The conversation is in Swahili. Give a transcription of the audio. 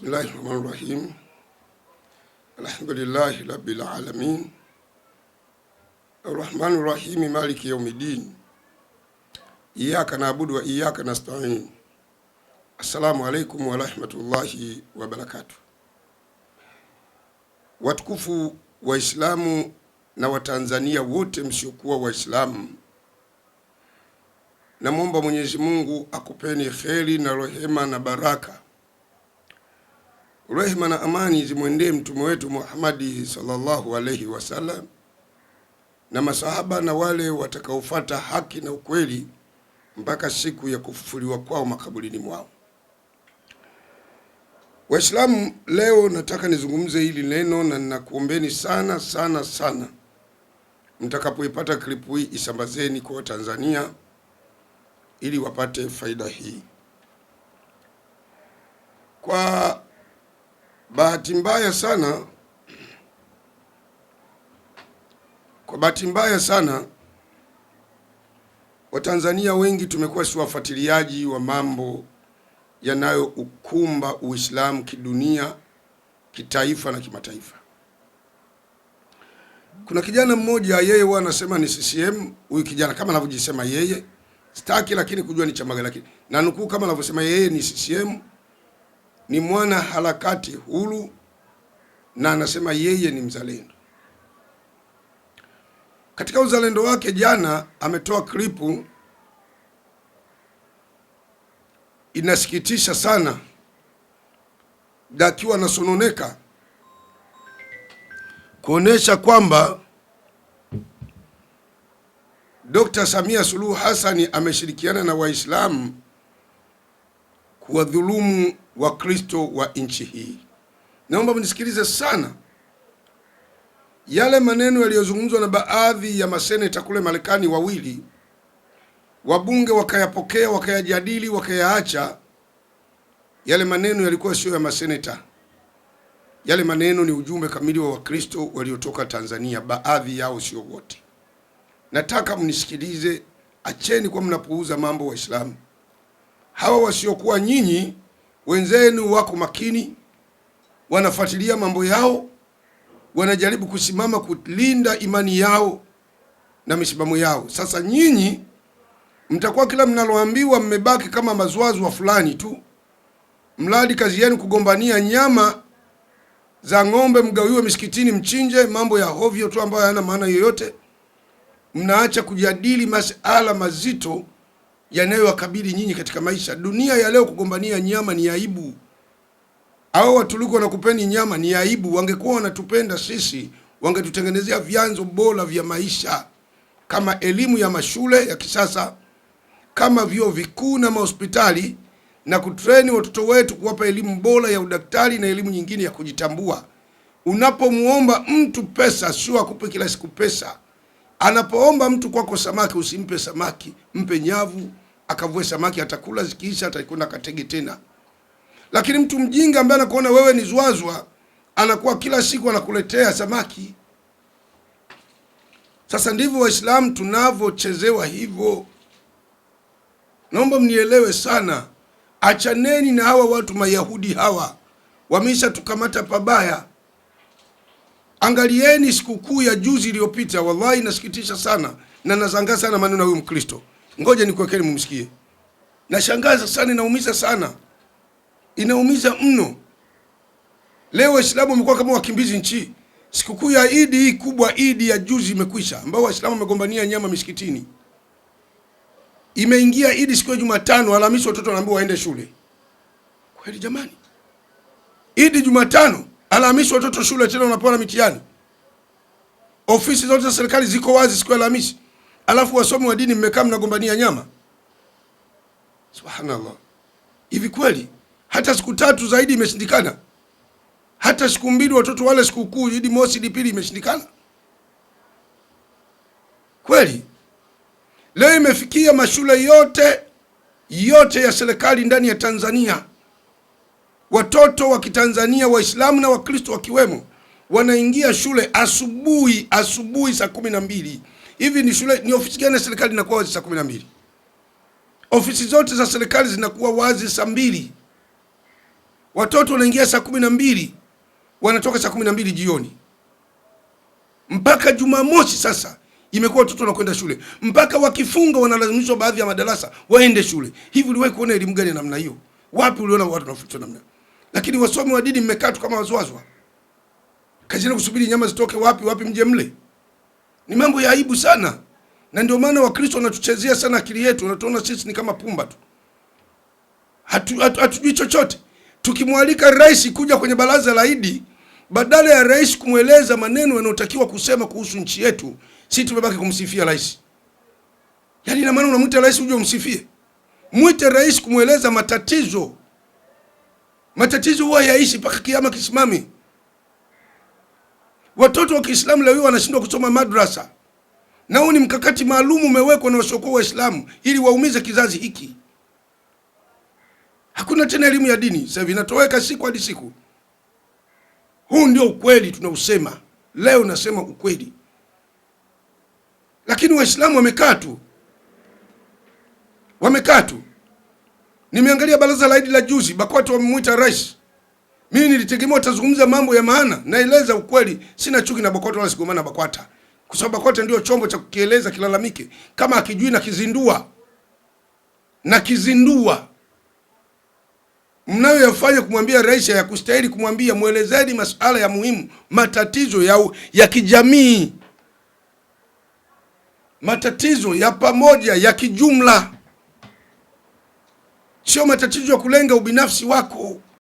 Bismillahi rahmani rahim. Alhamdulillahi rabbil alamin arrahmani rahim maliki yaumiddin iyyaka na'budu wa iyyaka nasta'in. Assalamu alaikum warahmatullahi wabarakatuh. Watukufu Waislamu na Watanzania wote msiokuwa Waislamu, namwomba Mwenyezi Mungu akupeni kheri na rehema na baraka. Rehema na amani zimwendee mtume wetu Muhammadi sallallahu alaihi wasallam na masahaba na wale watakaofuata haki na ukweli mpaka siku ya kufufuliwa kwao makaburini mwao. Waislamu, leo nataka nizungumze hili neno na ninakuombeni sana sana sana, mtakapoipata klipu hii isambazeni kwa Watanzania ili wapate faida hii. Kwa bahati mbaya sana, kwa bahati mbaya sana, Watanzania wengi tumekuwa si wafuatiliaji wa mambo yanayoukumba Uislamu kidunia, kitaifa na kimataifa. Kuna kijana mmoja yeye huwa anasema ni CCM. Huyu kijana kama anavyojisema yeye, sitaki lakini kujua ni chama gani, lakini na nukuu kama anavyosema yeye ni CCM, ni mwana harakati huru na anasema yeye ni mzalendo. Katika uzalendo wake, jana ametoa klipu inasikitisha sana, dakiwa anasononeka kuonesha kwamba Dr. Samia Suluhu Hassan ameshirikiana na Waislamu kuwadhulumu Wakristo wa nchi hii. Naomba mnisikilize sana. Yale maneno yaliyozungumzwa na baadhi ya maseneta kule Marekani wawili, wabunge wakayapokea, wakayajadili, wakayaacha. Yale maneno yalikuwa sio ya maseneta. Yale maneno ni ujumbe kamili wa Wakristo waliotoka Tanzania, baadhi yao, sio wote. Nataka mnisikilize, acheni kwa mnapuuza mambo. Waislamu hawa wasiokuwa nyinyi wenzenu wako makini, wanafuatilia mambo yao, wanajaribu kusimama kulinda imani yao na misimamo yao. Sasa nyinyi mtakuwa kila mnaloambiwa mmebaki kama mazwazwa fulani tu, mradi kazi yenu kugombania nyama za ng'ombe mgawiwe misikitini, mchinje, mambo ya hovyo tu ambayo hayana maana yoyote. Mnaacha kujadili masala mazito yanayowakabili nyinyi katika maisha. Dunia ya leo kugombania nyama ni aibu. Hao Waturuki wanakupeni nyama ni aibu. Wangekuwa wanatupenda sisi, wangetutengenezea vyanzo bora vya maisha kama elimu ya mashule ya kisasa, kama vyuo vikuu na mahospitali, na kutreni watoto wetu kuwapa elimu bora ya udaktari na elimu nyingine ya kujitambua. Unapomuomba mtu pesa, sio akupe kila siku pesa. Anapoomba mtu kwako samaki, usimpe samaki, mpe nyavu akavue samaki, atakula, zikiisha atakwenda katege tena. Lakini mtu mjinga ambaye anakuona wewe ni zwazwa, anakuwa kila siku anakuletea samaki. Sasa ndivyo Waislamu tunavyochezewa hivyo. Naomba mnielewe sana, achaneni na hawa watu Mayahudi hawa, wameisha tukamata pabaya. Angalieni sikukuu ya juzi iliyopita, wallahi inasikitisha sana na nashangaa sana maneno ya huyu Mkristo. Ngoja nikuwekeni mumsikie. Nashangaza sana, inaumiza sana, inaumiza mno. Leo Waislamu wamekuwa kama wakimbizi nchi. Sikukuu ya Idi hii kubwa, Idi ya juzi imekwisha, ambao Waislamu wamegombania nyama misikitini. Imeingia Idi siku ya Jumatano, Alhamisi watoto wanaambiwa waende shule. Kweli jamani, Idi Jumatano, Alhamisi watoto shule tena wanapewa na mitihani. Ofisi zote za serikali ziko wazi siku ya Alhamisi, alafu wasomi wa dini mmekaa mnagombania nyama. Subhanallah, hivi kweli hata siku tatu zaidi imeshindikana? Hata siku mbili watoto wale sikukuu Idi mosi, Idi pili imeshindikana kweli? Leo imefikia mashule yote yote ya serikali ndani ya Tanzania, watoto wa Kitanzania, Waislamu na Wakristo wakiwemo, wanaingia shule asubuhi asubuhi saa 12. Hivi ni shule, ni ofisi gani ya serikali inakuwa wazi saa 12? Ofisi zote za serikali zinakuwa wazi saa 2. Watoto wanaingia saa 12 wanatoka saa 12 jioni mpaka Jumamosi. Sasa imekuwa watoto wanakwenda shule mpaka wakifunga, wanalazimishwa baadhi ya madarasa waende shule. Hivi uliwahi kuona elimu gani ya namna hiyo? Wapi uliona watu wanafundishwa namna? Lakini wasomi wa dini mmekaa tu kama wazwazwa, kazini kusubiri nyama zitoke wapi wapi mje mle. Ni mambo ya aibu sana, na ndio maana Wakristo wanatuchezea sana akili yetu, wanatuona sisi ni kama pumba tu, hatujui chochote. Tukimwalika rais kuja kwenye baraza la Idi, badala ya rais kumweleza maneno yanayotakiwa kusema kuhusu nchi yetu, si tumebaki kumsifia rais. Yaani ina maana unamwita rais uje umsifie? Mwite rais kumweleza matatizo. Matatizo huwa yaishi mpaka kiama kisimame. Watoto wa Kiislamu leo wanashindwa kusoma madrasa, na huu ni mkakati maalum umewekwa na wasiokuwa Waislamu ili waumize kizazi hiki. Hakuna tena elimu ya dini sasa hivi, inatoweka siku hadi siku. Huu ndio ukweli tunausema leo, nasema ukweli, lakini Waislamu wamekaa tu, wamekaa tu. Nimeangalia baraza la Idi la juzi, BAKWATA wamemwita rais. Mimi nilitegemea watazungumza mambo ya maana. Naeleza ukweli, sina chuki na BAKWATA wala sigomana na BAKWATA, kwa sababu BAKWATA ndio chombo cha kukieleza kilalamike. Kama akijui na kizindua, na kizindua mnayoyafanya kumwambia rais hayakustahili kumwambia. Mwelezeni masuala ya muhimu, matatizo ya kijamii, matatizo ya pamoja ya kijumla, sio matatizo ya kulenga ubinafsi wako.